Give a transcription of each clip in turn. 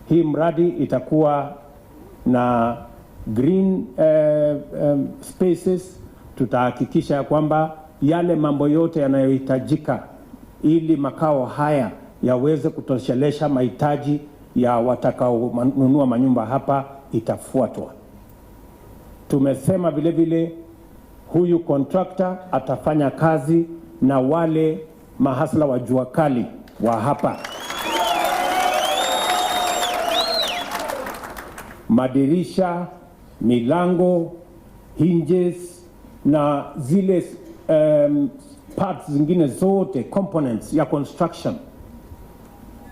Hii mradi itakuwa na green spaces. Tutahakikisha kwamba yale mambo yote yanayohitajika ili makao haya yaweze kutoshelesha mahitaji ya watakaonunua manyumba hapa itafuatwa. Tumesema vile vile huyu contractor atafanya kazi na wale mahasla wa jua kali wa hapa. Madirisha, milango, hinges na zile parts zingine zote components ya construction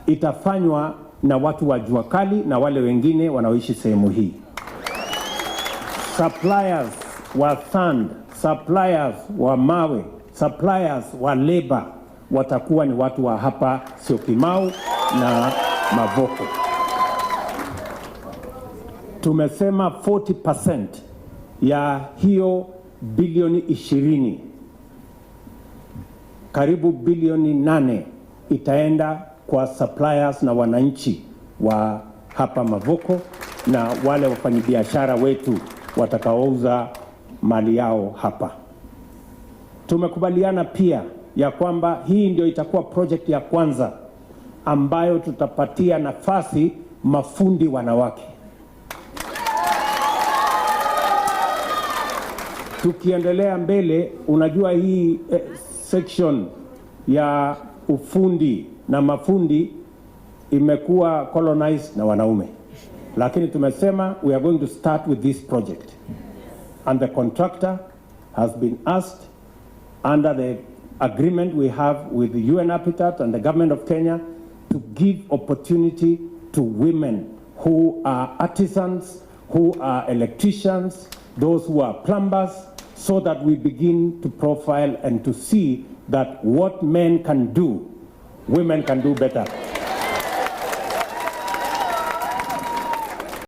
itafanywa na watu wa jua kali na wale wengine wanaoishi sehemu hii. Suppliers wa sand, suppliers wa mawe, suppliers wa labor watakuwa ni watu wa hapa Syokimau na Mavoko. Tumesema 40% ya hiyo bilioni 20, karibu bilioni 8 itaenda kwa suppliers na wananchi wa hapa Mavoko na wale wafanyabiashara wetu watakaouza mali yao hapa. Tumekubaliana pia ya kwamba hii ndio itakuwa project ya kwanza ambayo tutapatia nafasi mafundi wanawake. Tukiendelea mbele, unajua hii section ya ufundi na mafundi imekuwa colonized na wanaume, lakini tumesema we are going to start with this project and the contractor has been asked under the agreement we have with the UN Habitat and the government of Kenya to give opportunity to women who are artisans, who are electricians, those who are plumbers, so that we begin to profile and to see that what men can do, women can do better.